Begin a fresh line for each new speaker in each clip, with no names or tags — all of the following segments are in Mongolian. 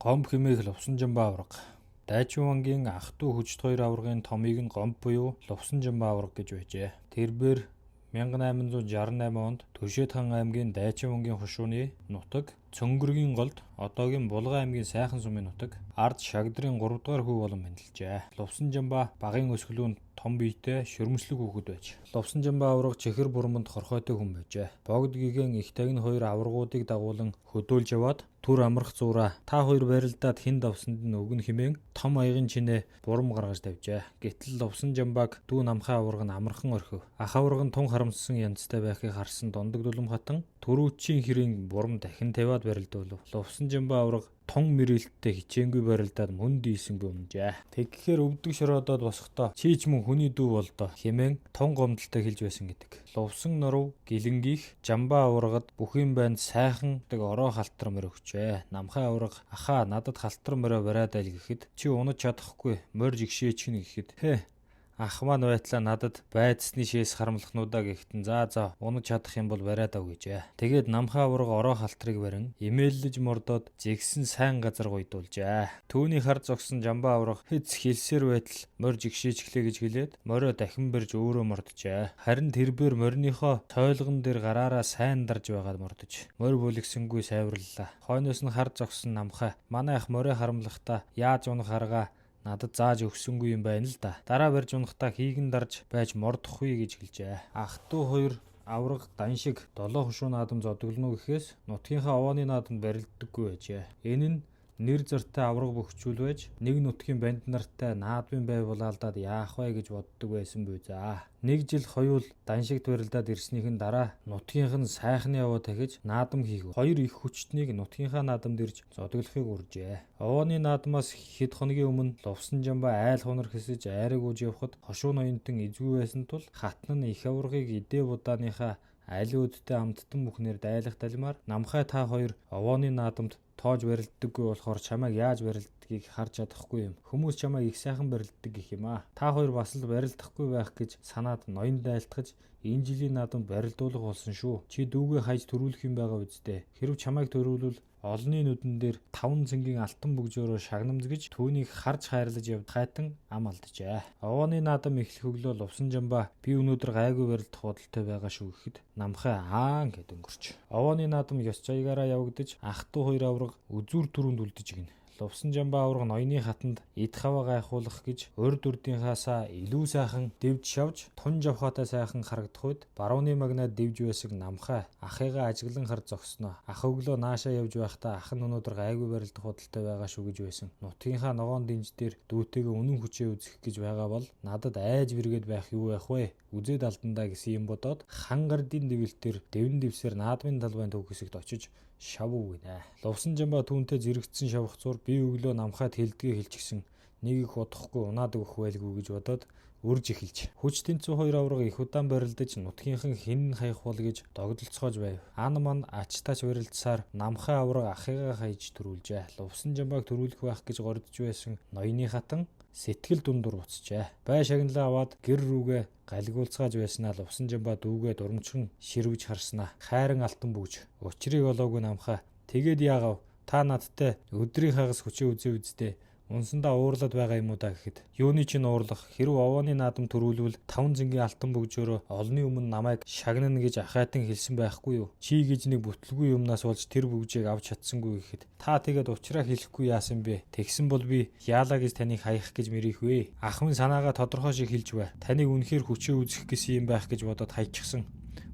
Гомбо хэмээх Лувсанжамбаа аварга. Дайчинвангийн ах дүү Хүжид хоёр аваргын томыг нь Гомбо буюу Лувсанжамбаа аварга гэж байжээ. Тэрбээр 1868 онд Түшээд хаан аймгийн Дайчинвангийн хошууны нутаг Цөнгөргийн голд, одоогийн Булган аймгийн Сайхан сумын нутаг, ард Шагдрын 3 дугаар хүү болон мэндэлжээ. Лувсанжамбаа багын өсгөлүүн том биетэй шөрмөслөг хүүхэд байж. Лувсанжамбаа аварга чихэр бурманд хорхойтой хүн байжээ. Богд гэгэн их тагин хоёр аваргуудыг дагуулан хөдөөлж яваад түр амрах зуураа та хоёр барилдаад хэн давсанд нь өгнө хэмээн том аягын чинээ бурам гаргаж тавьжээ. Гэтэл Лувсанжамбааг дүү Намхай аварга нь амархан орхив. Ах аварга нь тун харамссан янзтай байхыг харсан Дондог Дулам хатан түрүүчийн хэрийн бурам дахин тавиад барилдуулав. Лувсанжамбаа аварга тун мэрэлттэй хичээнгүй барилдаад мөн дийсэнгүй унжээ. Тэгэхээр өвдөг шороодоод босохдоо чи ч мөн хүний дүү болдоо хэмээн тун гомдолтой хэлж байсан гэдэг. Лувсан нуруу гэлэнгийнх Жамбаа аваргад бүхэн байнд сайхан дэг ороо халтар морь өгчээ. Намхай аварга ахаа надад халтар морио бариад айл гэхэд чи унаж чадахгүй морь жигшээчихнэ гэхэд хэ ах маань байтлаа надад байцсны шээс харамлахнуудаа гэхтэн за за унаж чадах юм бол бариад ав гэжээ. Тэгээд Намхай аварга ороо халтрыг барин эмээллэж мордоод жигсэн сайн газар гуйдуулжээ. Түүний хар зогсон Жамбаа аварга хэц хэлсээр байтал морь жигшээчихлээ гэж хэлээд морио дахин барьж өөрөө морджээ. Харин тэрбээр мориныхоо тойлгон дээр гараараа сайн дарж байгаад мордож морь бүлэгсэнгүй сайварлаа. Хойноос нь хар зогсон Намхай манай ах морио харамлахдаа яаж унах аргаа надад зааж өгсөнгүй юм байна л да. Дараа барьж унахдаа хийгэн дарж байж мордохгүй гэж хэлжээ. Ах дүү хоёр аварга даншиг долоо хошуу наадам зодоглоно гэхээс нутгийнхаа овооны наадамд барилддаггүй байжээ. Энэ нь нэр зартай аварга бөхчүүл байж нэг нутгийн банд нартай наадмын бай булаалдаад яах вэ гэж боддог байсан буй заа. Нэг жил хоёул даншигт барилдаад ирснийхэн дараа нутгийнх нь сайхны яваа дахиж наадам хийх. Хоёр их хүчтнийг нутгийнхаа наадамд ирж зодоглохыг урьжээ. Овооны наадмаас хэд хоногийн өмнө Лувсанжамбаа айл хунар хэсэж айраг ууж явхад хошуу ноёнтон эзгүй байсан тул хатан нь их аваргыг идээ будааныхаа аль үүдтэй амттан бүхнээр дайлах далимаар Намхай та хоёр овооны наадамд тоож барилддаггүй болохоор чамайг яаж барилддгийг харж чадахгүй юм. Хүмүүс чамайг их сайхан барилддаг гэх юм аа. Та хоёр бас л барилдахгүй байх гэж санаад ноён дайлтгаж энэ жилийн наадамд барилдуулах болсон шүү. Чи дүүгээ хайж төрүүлэх юм байгаа үсттэй. Хэрв чамайг төрүүлвэл олонний нүдэн дээр 5 цэнгийн алтан бөгжөөрөө шагнамз гэж түүнийг харж хайрлаж явд хайтан ам алджээ. Овооны наадам эхлэх өглөө Лувсанжамбаа би өнөөдөр гайгүй барилдах бодолтой байгаа шүү гэхэд Намхай аан гэд өнгөрч. Овооны наадам ёс жаягаараа явагдаж ах дүү хоёр аварга үзүүр түрүүнд үлдэж гинэ. Лувсанжамбаа аварга ноёны хатанд эд хаваа гайхуулах гэж урд урдынхаасаа илүү сайхан дэвж шавж тун жавхаатай сайхан харагдах үед барууны магнаад дэвж байсан Намхай ахыгаа ажиглан хар зогсноо. Ах өглөө наашаа явж байхдаа ах нь өнөөдөр гайгүй барилдах бодолтой байгаа шүү гэж байсан. Нутгийнхаа ногоон дэнж дээр дүүтэйгээ үнэн хүчээ үзэх гэж байгаа бол надад айж бэргээд байх юу байх вэ? Үзээд алдандаа гэсэн юм бодоод хан гардын дэвэлтэр дэвэн дэвсээр наадмын талбайн төв хэсэгт очиж шав гинэ. Лувсанжамбаа түүнтэй зэрэгцсэн шавхцуур би өглөө Намхайд хэлдгээ хэлчихсэн нэг их удахгүй унаад өгөх байлгүй гэж бодоод үрж эхэлж. Хүч тэнцүү хоёр аварга их удаан барилдаж нутгийнхан хэн нь хаях бол гэж догдолцоож байв. Ан ман ач тач барилдсаар Намхай аварга ахыгаа хайж төрүүлжээ. Лувсанжамбааг төрүүлэх байх гэж гордож байсан ноёны хатан сэтгэл дундуур буцжээ. Бай шагналаа аваад гэр рүүгээ галигуулцгааж байснаа Лувсанжамбаа дүүгээ дурамчхан ширвэж харснаа. Хайран алтан бүүж. Учрыг олоогүй Намхай. Тэгээд яагав? Та надтай өдрийн хагас хүчээ үзээ үздээ. Унсандаа уурлаад байгаа юм уу да гэхэд юуны чинь уурлах хэрв овооны наадам төрүүлвэл 5 зингийн алтан бөгжөөрөө олонний өмнө намайг шагнана гэж ахайтан хэлсэн байхгүй юу? Чи гэж нэг бүтлгүй юмнаас болж тэр бөгжийг авч чадсангүй гэхэд та тэгээд учраа хэлэхгүй яасан бэ? Тэгсэн бол би яалаа гэж таныг хаях гэж мэрийх вэ? Ах минь санаагаа тодорхой шиг хэлж бай. Таныг үнэхээр хүчээ үзэх гэсэн юм байх гэж бодоод хайчихсан.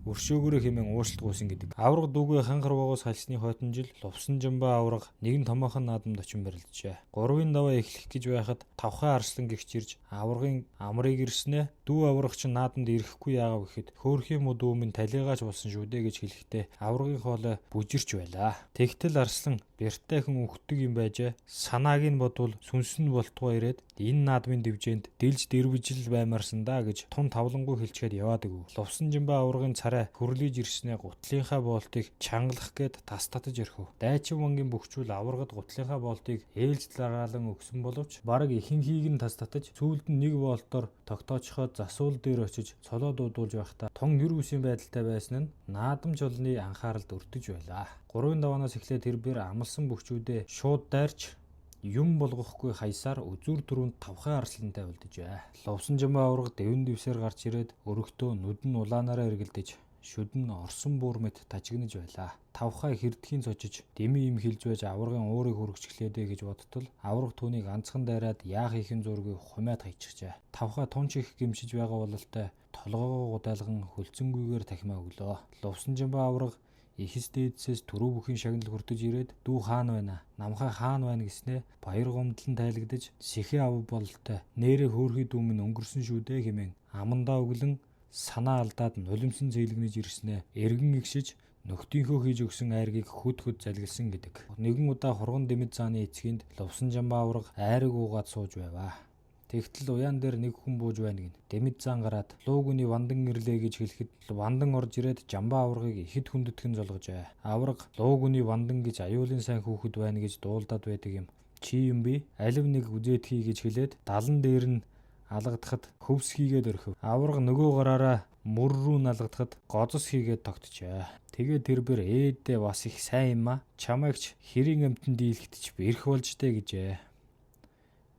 Өршөөгөөрөө хэмээн уушлт гуйсан гэдэг. Аварга дүүгээ хан харваагаас хальсны хойтон жил Лувсанжамбаа аварга нэгэн томоохон наадамд очин барилджээ. Гурвын даваа эхлэх гэж байхад тавхай арслан гихч ирж аваргын амрыг ирснээ дүү аварга чинь наадамд ирэхгүй яагаад гэхэд хөөрхийн муу дүү минь талигаач болсон шүү дээ гэж хэлэхдээ аваргын хоолой бүжирч байлаа. Тэгтэл арслан бэртайхэн үхдэг юм байжээ. Санааг нь бодвол сүнс нь болтгоо ирээд энэ наадмын дэвжээнд дэлж дэрвжил баймаарсан да гэж тун тавлангүй хэлчихэд яваад өгөв. Лувсанжамбаа аваргын царай хөрлөж ирснээ гутлынхаа боолтыг чангалах гээд тас татаж өрхөв. Дайчин вангийн бөхчүүл аваргад гутлынхаа боолтыг ээлж дараалан өгсөн боловч бараг ихэнхийг нь тас татаж сүүлд нь нэг боолтоор тогтоочхоод засуул дээр очиж цолоо дуудуулж байхдаа тун ер үсийн байдалтай байсан нь наадам жолны анхааралд өртөж байлаа. Гурвын даваанаас эхлээд тэр бэр амлсан бөхчүүдээ шууд дайрч юм болгохгүй хаясаар үзүүр түрүүнд тавхай арслантай үлджээ. Лувсан жамбаа аварга дэвэн дэвсээр гарч ирээд өргөтөө нүд нь улаанаараа эргэлдэж шүд нь орсон буур мэт тажигнаж байлаа. Тавхай хэрдхийн цочиж дэмий юм хэлж байж аваргын уурыг хөргөчглээдэ гэж бодтол аварга түүнийг ганцхан дайраад яах ихэн зургийг хумаад хайчихжээ. Тавхай тунч их гимшиж байгаа бололтой толгоогоо гудайлган хөлцөнгүйгээр тахимаа өглөө. Лувсан жамбаа аварга Ихэс дээдсээс түрүү бүхийн шагнал хүртэж ирээд дүү хаана байна? Намхай хаана байна гэснээ баяр гомдол нь тайлагдаж сэхээ ав бололтой нэрээ хөөрхий дүү минь өнгөрсөн шүү дээ хэмээн амандаа өглөн санаа алдаад нулимсан зээлгнэж ирснээ эргэн игшиж нөхдийнхөө хийж өгсөн айргийг хөд хөд залгилсан гэдэг. Нэгэн удаа хурган дэмэд зааны эцгийнд лувсан жамбаа аварга айраг уугаад сууж байваа. Тэгтэл уяан дээр нэг хүн бууж байна гин. Дэмэд зан гараад луугүний вандан ирлээ гэж хэлэхэд вандан орж ирээд жамбаа аваргыг ихэд хүндэтгэн золгожээ. Аварга луугүний вандан гэж аюулын сайн хүүхэд байна гэж дуулдаад байдаг юм. Чи юм би? Алив нэг үзээдхий гэж хэлээд далан дээр нь алгадахад хөвс хийгээд орхив. Аварга нөгөө гараараа мөр рүү налгадахад гозос хийгээд тогтжээ. Тэгээд тэр бэр ээдээ бас их сайн юм а. Чамайгч хэрийн амтан дийлэхэд ч бэрх болж дээ гэжээ.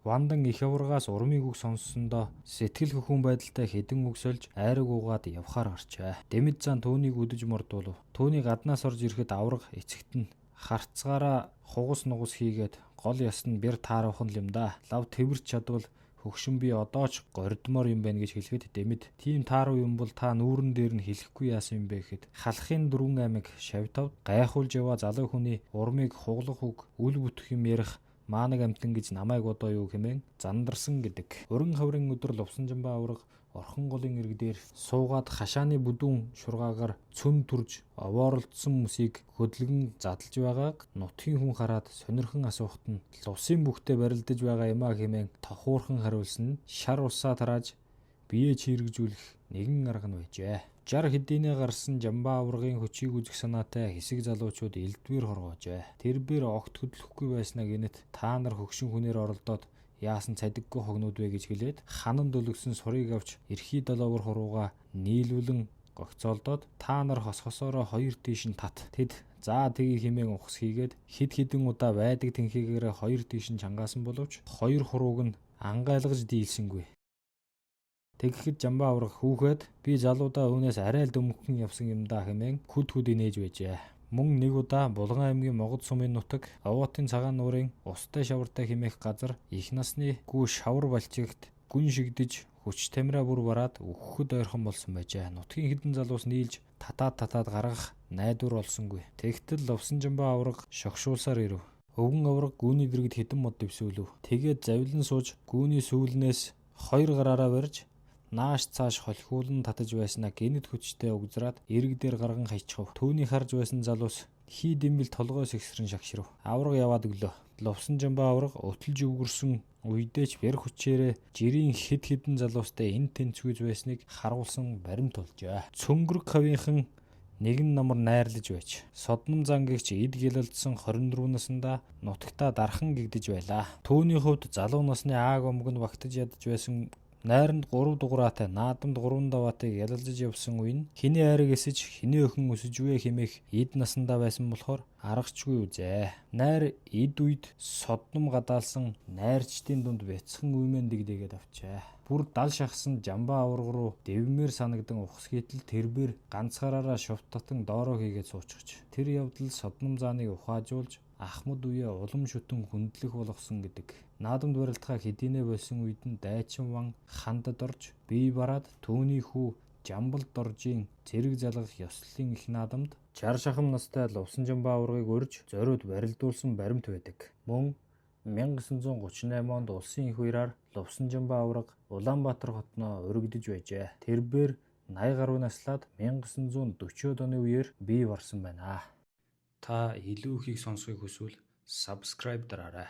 Вандан их аваргаас урмыг үг сонссондоо сэтгэл хөхүүн байдалтай хэдэн үг сольж айраг уугаад явхаар гарчээ. Дэмэд зан түүнийг үдэж мордуулав. Түүний гаднаас орж ирэхэд аварга эцэгт нь харцгаараа хугас нугас хийгээд гол яс нь бэр таарах нь юм да. Лав тэрч чадвал хөгшин би одоо ч гордмоор юм байна гэж хэлэхэд дэмэд тийм тааруу юм бол та нүүрэн дээр нь хэлэхгүй яасан юм бэ гэхэд халахын дөрвөн аймаг шавтавд гайхуулж яваа залуу хүний урмыг хуглах үг үл бүтэх юм ярих маанаг амтан гэж намайг одоо юу хэмээн зандарсан гэдэг. Өрн хаврын өдөр лувсан жамбаа аварга орхон голын ирэг дээр суугаад хашааны бүдүүн шургаагаар цөм түрж овооролдсон мөсийг хөдөлгөн задлж байгааг нутгийн хүн хараад сонирхон асуухт нь лувсын бүхтэй барилдаж байгаа юм а хэмээн тохуурхан хариулсан нь шар усаа тарааж бие чийргэжүүлэх нэгэн арга нь байжээ. 60 хэдийнэ гарсан жамбаа аваргын хүчийг үзэх санаатай хэсэг залуучууд элдвээр хоргоожээ. Тэр бэр огт хөдлөхгүй байснаа гинэт та нар хөгшин хүнээр оролдоод яасан цадиггүй хогнууд вэ гэж хэлээд ханан дөлгсөн сурыг авч эрхий долоовор хурууга нийлүүлэн гогцоолдоод та нар хос хосоороо хоёр тийш нь тат. Тэд заа тгий хэмээн ухас хийгээд хэд хэдэн удаа байдаг тэнхийгээрээ хоёр тийш нь чангаасан боловч хоёр хурууг нь ангайлгаж дийлсэнгүй. Тэгэхэд жамбаа аварга хүүхэд би залуудаа үүнээс арай л дөмхөн явсан юм да хэмээн хөд хөд инээж байжээ. Мөн нэг удаа Булган аймгийн Могод сумын нутаг Овоотын цагаан нуурын устай шавартай хэмээх газар их насны гүү шавар балчигт гүн шигдэж хүч тамираа бүр бараад үхэхэд ойрхон болсон байжээ. Нутгийн хэдэн залуус нийлж татаад татаад гаргах найдвар олсонгүй. Тэгтэл лувсан жамбаа аварга шогшуулсаар ирэв. Өвгөн аварга гүүний дэргэд хэдэн мод дэвсүүлв. Тэгээд завилан сууж гүүний сүүлнээс хоёр гараараа барьж нааш цааш холхиулан татаж байснаа гэнэт хүчтэй угзраад эрэг дээр гарган хайчихав. Түүний харж байсан залуус хий дэмбэл толгой сэгсрэн шагшрав. Аварга яваад өглөө. Лувсан жамбаа аварга өтөлж өвгөрсөн үедээ ч бэр хүчээрээ жирийн хэд хэдэн залуустай энэ тэнцвүүж байсныг харуулсан баримт болжээ. Цөнгөрг хавийнхын нэгэн номор найрлаж байж Содмон зан гэгч эд гялалдсан 24 наснда нутагтаа дархан гэгдэж байлаа. Түүний хувьд залуу насны ааг омг нь багтаж ядаж байсан найранд 3 дугуйраатай наадамд 3 даваатайг ялалзаж явсан үе нь хэний айраг эсэж хэний охин өсөж вэ хэмээх эд насандаа байсан болохоор аргачгүй үзээ. Найр эд үед содном гадаалсан найрчдын дунд бяцхан үймэн дэгдэгээд авчээ. Бүр дал шахсан жамбаа аварга руу дэвмээр санагдан ухас хийтэл тэрбэр ганцгаараараа шувт татан доороо хийгээд суучихж. Тэр явдал содном зааныг ухаажуулж ахмад үеэ улам шүтэн хүндлэх болгосон гэдэг. Наадамд барилдахаа хэдийнэ болсон үед нь дайчин ван хандад орж бие бараад түүний хүү Жамбал доржийн зэрэг залгах ёслолын их наадамд 60 шахам настай Лувсан жамбаа аваргыг урьж зориуд барилдуулсан баримт байдаг. Мөн 1938 онд улсын их үераар Лувсан жамбаа аварга Улаанбаатар хотноо уригдаж байжээ. Тэрбээр 80 гаруй наслаад 1940-од оны үеэр бие барсан байна. Та илүү ихийг сонсохыг хүсвэл subscribe дараарай.